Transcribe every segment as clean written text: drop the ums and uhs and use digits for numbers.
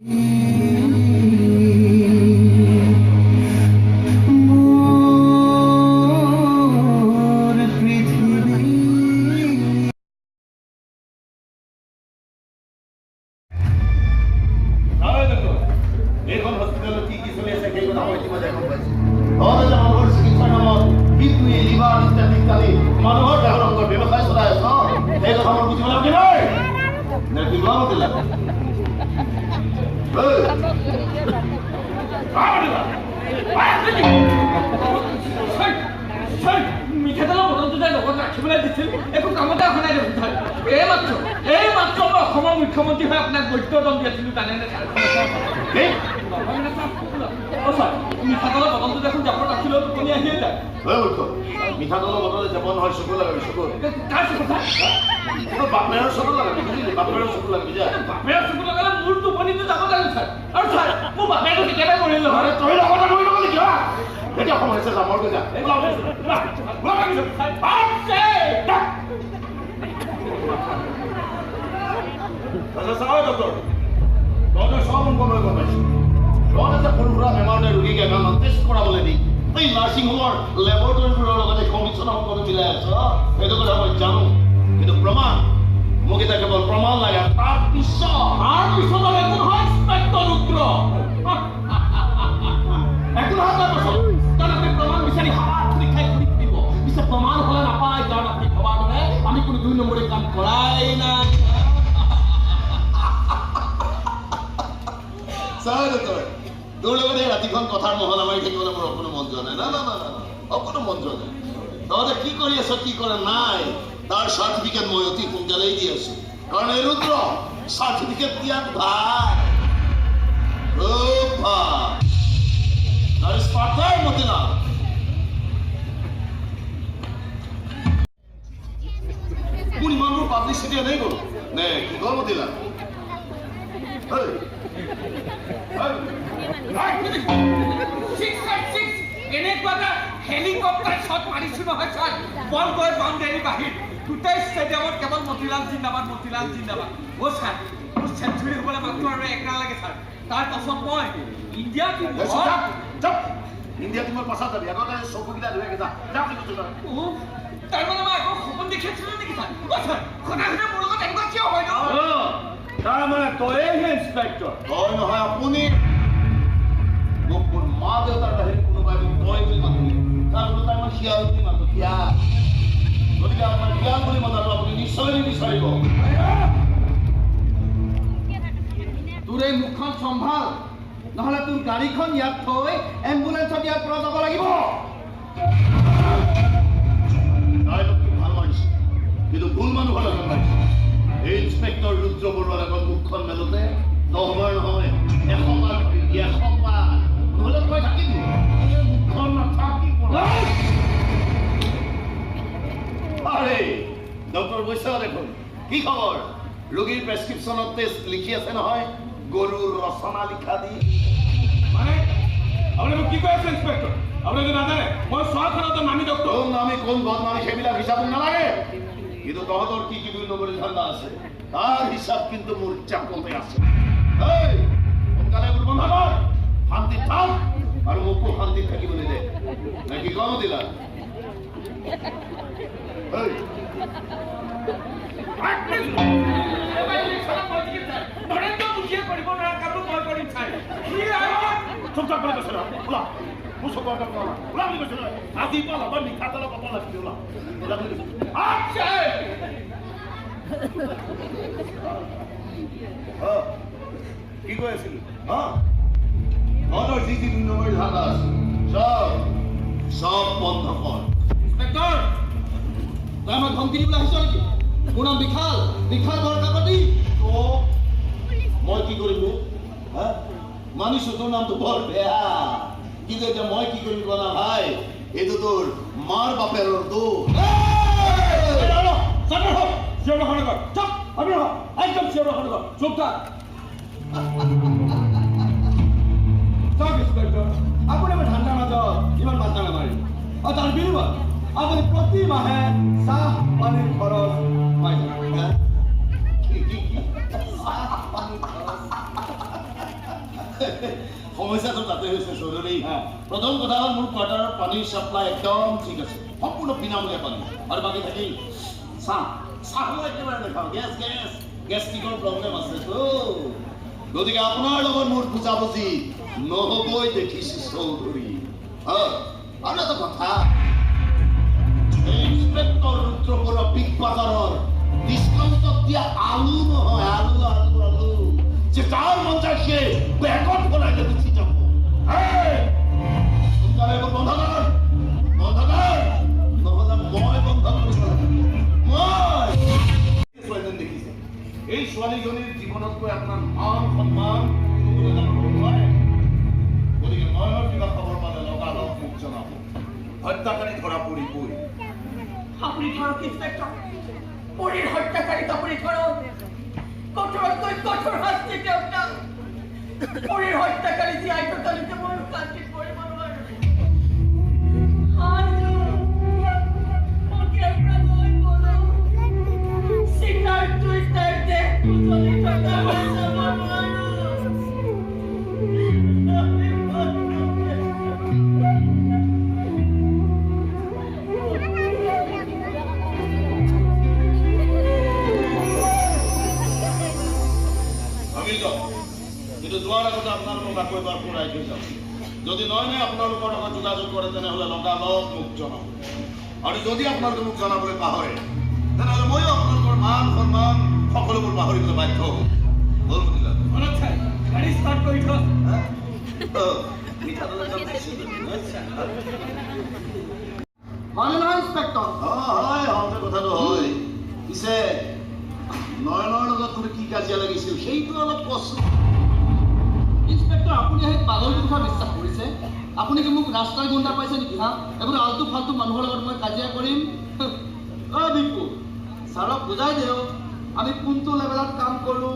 মোৰ পৃথিৱী। হয় ডক্টৰ, এইখন হস্পিটেলত কি কি চলি আছে সেই কথা মই ইতিমধ্যে গম পাইছোঁ। তহঁতে যে মানুহৰ চিকিৎসাৰ নামত কিডনী, লিভাৰ ইত্যাদি ইত্যাদি মানুহৰ দেহৰ অংগৰ ব্যৱসায় চলাই আছ, সেই কথা মই বুজিব লাগিব নাই নে কি কোৱা মতিলা? ঐ, কা মতিলা? ছাৰ, মিঠাতেলৰ বটলটো যে লগত ৰাখিবলৈ দিছিল, একো কামতে অহা নাই দেখোন ছাৰ। এই মাত্ৰ মই অসমৰ মুখ্যমন্ত্ৰী হৈ আপোনাক মৃত্যুদণ্ড দি আছিলোঁ, জানেনে ছাৰ? কি? নহয় মানে ছাৰ, অ' ছাৰ, মিঠাতেলৰ বটলটো দেখোন জাপত ৰাখিলেও টোপনি আহিয়ে যায়। ঐ মূৰ্খ, মিঠাতেলৰ বটল যাব নহয়, চকু লগাবি চকুত। কাৰ চকু ছাৰ? তোৰ বাপেৰৰ চকু লগাবি, বুজিলি? বাপেৰৰ চকু লগাবি, যা। বাপেৰৰ চকু লগালে মোৰ টোপনিটো যাব জানো ছাৰ? আৰু ছাৰ, মোৰ বাপেৰটো কেতিয়াবাই মৰিল নহয়। আৰে, তই লগতে মৰি নগ'লি কিয়? এতিয়া সময় হৈছে, যা, মৰগৈ যা। ওলা, ওলা, ওলা, ওলা। ছাৰ! আচ্ছা, চাওঁ ডক্টৰ, তহঁতৰ চব অংক মই গম পাইছোঁ। তহঁতে যে সৰু সুৰা বেমাৰতে ৰোগীক এগালমান টেষ্ট কৰাবলৈ দি এই নাৰ্ছিং হোমৰ লেবৰেটৰীবোৰৰ লগতে কমিশ্যনৰ সকলো মিলাই আছ, সেইটো কথা মই জানো। কিন্তু প্ৰমাণ মোক এতিয়া কেৱল প্ৰমাণ লাগে। তাৰ পিছত তাৰ পিছত আৰু একো নহয়, ইন্সপেক্টৰ ৰুদ্ৰ। একো নহয় তাৰ পাছত, কাৰণ আপুনি প্ৰমাণ বিচাৰি হাবাথুৰি খাই ঘূৰি ফুৰিব। পিছে প্ৰমাণ হ'লে নাপায়, কাৰণ আপুনি ভবাৰ দৰে আমি কোনো দুই নম্বৰী কাম কৰাই নাই। চা ডক্টৰ, তোৰ লগত এই ৰাতিখন কথাৰ মহলা মাৰি থাকিবলৈ মোৰ অকণো মন যোৱা নাই। না না না না না, অকণো মন যোৱা নাই। তহঁতে কি কৰি আছ, কি কৰা নাই, তাৰ চাৰ্টিফিকেট মই অতি সোনকালেই দি আছো। কাৰণ এই ৰুদ্ৰ চাৰ্টিফিকেট দিয়াত ভাল, খুব ভাল। তাৰ পাৰ্টনাৰ মতিলাল। মোৰ ইমানবোৰ পাব্লিচিটি এনেই গ'ল নে কি কয় মতিলাল? ঐ, ঐ, ছিক্স ছাৰ, ছিক্স! এনেকুৱা এটা হেলিকপ্টাৰ শ্বট মাৰিছো নহয় ছাৰ, বল গৈ বাউণ্ডেৰী বাহিৰ। গোটেই ষ্টেডিয়ামত কেৱল মতিলাল জিন্দাবাদ, মতিলাল জিন্দাবাদ। অ' ছাৰ, মোৰ চেঞ্চুৰী হ'বলৈ মাত্ৰ আৰু এক ৰান লাগে ছাৰ। তাৰ পাছত মই ইণ্ডিয়া এই, টিমত চুপ থাক, চুপ। ইণ্ডিয়া টিমৰ পাছত যাবি, আগতে চকুকেইটা ধুই যা, যা বুলি কৈছো তই। উফ, তাৰমানে মই আকৌ সপোন দেখি আছিলো নেকি ছাৰ? অ' ছাৰ, সদায় সদায় মোৰ লগত এনেকুৱা কিয় হয় ন? তাৰমানে তয়েহে ইন্সপেক্টৰ? তই নহয়, আপুনি। মোক মোৰ মা দেউতাৰ বাহিৰে কোনোবাই মোক তই বুলি মাতিলে তাৰ ওলোটাই মই শিয়াল বুলি মাতো, শিয়াল। গতিকে আপোনাৰ শিয়াল বুলি মতাটো আপুনি নিশ্চয় নিবিচাৰিব। তোৰ এই মুখখন চম্ভাল, নহ'লে তোৰ গাড়ীখন ইয়াত থৈ এম্বুলেঞ্চত ইয়াৰ পৰা যাব লাগিব। ডাইলগটো ভাল মাৰিছে, কিন্তু ভুল মানুহৰ লগত মাৰিছে। এই ইন্সপেক্টৰ ৰুদ্ৰ বৰুৱাৰ আগত মুখখন মেলোতে 10 বাৰ নহয়, 100 বাৰ ভাবিবি, 100 বাৰ। নহ'লে তই থাকিবি এই মুখখন নাথাকিব। আৰে ডক্টৰ বৈশ্য দেখোন, কি খবৰ? ৰোগীৰ প্ৰেছক্ৰিপশ্যনত টেষ্ট লিখি আছে নহয়, গৰুৰ ৰচনা লিখা দি। মানে আপুনি মোক কি কৈ আছে ইন্সপেক্টৰ? আপুনি নাজানে মই চহৰখনত নামী ডক্টৰ? কোন নামি, কোন বদনামী, সেইবিলাক হিচাপ মোক নালাগে। কিন্তু তহঁতৰ কি কি দুই নম্বৰী ধান্দা আছে, তাৰ হিচাপ কিন্তু মোৰ চাপতে আছে। এই, সোনকালে এইবোৰ বন্ধ কৰ, শান্তিত থাক আৰু মোকো শান্তিত থাকিবলৈ দে, নে কি কওঁ দিলা? এই, এইবাৰ ইলেকশ্যনত মই জিকিম ছাৰ। নৰেন্দ্ৰ মোদীয়ে কৰিব নোৱাৰা কামটো মই কৰিম ছাৰ। সি আৰু চুপ থাক বুলি কৈছো নহয়। ওলা, মোৰ চকু আগত ওলা, ওলা বুলি কৈছো নহয়। আজিৰ পৰা লগত মিঠাতেলৰ বটল ৰাখিবি। ওলা, ওলা বুলি কৈছো। ছাৰ! অ, কি কৈ আছিলো? অ, তহঁতৰ যি যি দুই নম্বৰী ধান্দা আছে, চব চব বন্ধ কৰ। ইন্সপেক্টৰ, তই আমাক ধমকি দিবলৈ আহিছ নেকি? মোৰ নাম বিশাল, বিশাল বৰকাকতি। তো মই কি কৰিম বে? হা, মানিছো তোৰ নামটো বৰ বেয়া, কিন্তু এতিয়া মই কি কৰিম কোৱা না ভাই? এইটো তোৰ মাৰ বাপেৰৰ দোষ। চিঞৰ বাখৰ নকৰ, চুপ। আমি ৰহ, একদম চিঞৰ বাখৰ নকৰ, চুপ থাক। চাওক ইন্সপেক্টৰ, আপুনি আমাৰ ধান্দাৰ মাজত ইমান মাত্ৰা নামাৰিব আৰু তাৰ বিনিময়ত আপুনি প্ৰতি মাহে চাহ পানীৰ খৰচ পাই যাব। হা? কি কি কি? চাহ পানীৰ খৰচ। সমস্যাটো তাতে হৈছে, চৌধুৰী। প্ৰথম কথা হ'ল, মোৰ কোৱাৰ্টাৰত পানীৰ চাপ্লাই একদম ঠিক আছে, সম্পূৰ্ণ বিনামূলীয়া পানী। আৰু বাকী থাকিল চাহ, চাহো একেবাৰে নাখাওঁ, গেষ্ট্ৰিকৰ প্ৰব্লেম আছেতো। গতিকে আপোনাৰ লগত মোৰ বুজাবুজি নহ'বই দেখিছোঁ, চৌধুৰী। আৰু এটা কথা, ইন্সপেক্টৰ ৰুদ্ৰ বৰুৱা বিগ বাজাৰৰ ডিছকাউণ্টত দিয়া আলু নহয়, আলু আলু আলু যে যাৰ মন যায় সে বেগত ভৰাই লৈ গুচি যাব। সোনকালে এইবোৰ বন্ধ কৰ, বন্ধ কৰ, নহ'লে মই বন্ধ কৰিব লাগিব মই। ছোৱালীজনী দেখিছে? এই ছোৱালীজনীৰ জীৱনতকৈ আপোনাৰ মান সন্মান কোনো ডাঙৰ হ'ব নোৱাৰে। গতিকে নয়নৰ কিবা খবৰ পালে লগালগ মোক জনাব। হত্যাকাৰী ধৰা পৰিবই। আপুনি ধৰক ইন্সপেক্টৰ, পৰীৰ হত্যাকাৰীক আপুনি ধৰক, কঠোৰতকৈ কঠোৰ শাস্তি দিয়ক না। পৰীৰ হত্যাকাৰী জীয়াই থকালৈকে মই শান্তিত পৰিব নোৱাৰো। মোক ইয়াৰ পৰা লৈ গ'লো চিতাৰ জুইত তাইৰ দেহ উজলি থকা মই চাব নোৱাৰো। আমি যাওঁ, কিন্তু যোৱাৰ আগতে আপোনালোকক আকৌ এবাৰ সোঁৱৰাই থৈ যাওঁ, যদি নয়নে আপোনালোকৰ লগত যোগাযোগ কৰে, তেনেহ'লে লগালগ মোক জনাব। আৰু যদি আপোনালোকে মোক জনাবলৈ পাহৰে, তেনেহ'লে ময়ো আপোনালোকৰ মান সন্মান সকলোবোৰ পাহৰিবলৈ বাধ্য হ'ম। হ'ল মতিলাল? গাড়ী ষ্টাৰ্ট কৰি থ। মিঠাতেল একাপ দিছিলোঁ। হয়নে নহয়, ইন্সপেক্টৰ? অ হয়, হওঁতে কথাটো হয়। পিছে নয়নৰ লগত তোৰ কি কাজিয়া লাগিছিল, সেইটো অলপ কচোন। ইন্সপেক্টৰ, আপুনি সেই পাগলটোৰ কথা বিশ্বাস কৰিছে? আপুনি কি মোক ৰাস্তাৰ গুণ্ডা পাইছে নেকি? হা, এইবোৰ আলটু ফাল্টু মানুহৰ লগত মই কাজিয়া কৰিম? অ বিপু, ছাৰক বুজাই দিওঁ আমি কোনটো লেভেলত কাম কৰোঁ।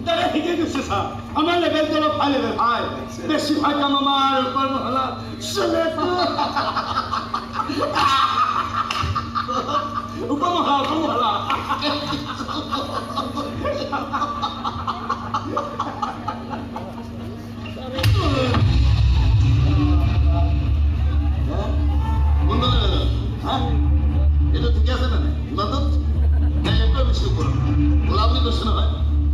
দাদা ঠিকেই কৈছে ছাৰ, আমাৰ লেভেলটো অলপ হাই লেভেল, হাই, বেছিভাগ কাম আমাৰ ওপৰ মহলাত চলেতো। উপমহলা, উপমহলা। কোনটো লেভেলত? হা, এইটো ঠিকে আছে নে নাই? ইমানটোত নে একদম বেছি ওপৰত? ওলা বুলি কৈছো নহয়,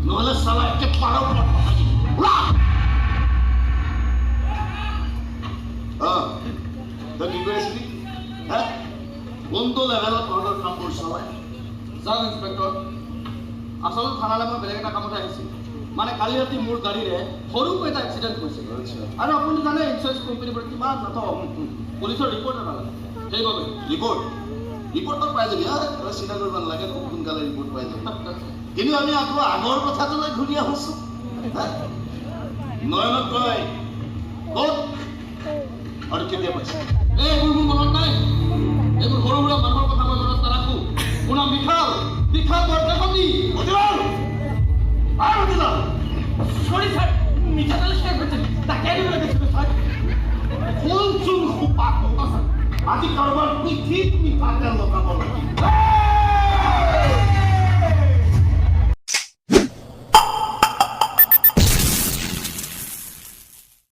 নহ'লে চালা একে পাৰৰ ওপৰত পঠাই দিম। ওলা। অ তই কি কৰি আছিলি? হা, কোনটো লেভেলত তহঁতৰ কামবোৰ চলাই? যাওক ইন্সপেক্টৰ, আচলতে থানালৈ মই বেলেগ এটা কামতে আহিছিলোঁ। মানে কালি ৰাতি মোৰ গাড়ীৰে সৰুকৈ এটা এক্সিডেণ্ট হৈছে। আৰু আপুনি জানে ইঞ্চুৰেঞ্চ কোম্পানীবোৰ কিমান নাটক, পুলিচৰ ৰিপৰ্ট এটা লাগে, সেইবাবে। ৰিপৰ্ট, ৰিপৰ্ট তই পাই যাবি। হা, তই চিন্তা কৰিব নালাগে, খুব সোনকালে ৰিপৰ্ট পাই যাবি। কিন্তু আমি আকৌ আগৰ কথাটোলৈ ঘূৰি আহোঁচোন। হা? নয়নক তই ক'ত আৰু কেতিয়া পাইছ? এই এইবোৰ মোৰ মনত নাই। এইবোৰ সৰু সুৰা মানুহৰ কথা মই মনত নাৰাখোঁ। মোৰ নাম বিশাল, বিশাল বৰকাকতি। মতিলাল, আৰু মতিলাল। চৰি ছাৰ, মিঠাতেল শেষ হৈছে, তাকে আনিবলৈ গৈছিলোঁ ছাৰ। কোনচোন সোপা আজি কাৰোবাৰ পিঠিত মিঠাতেল লগাব লাগিব।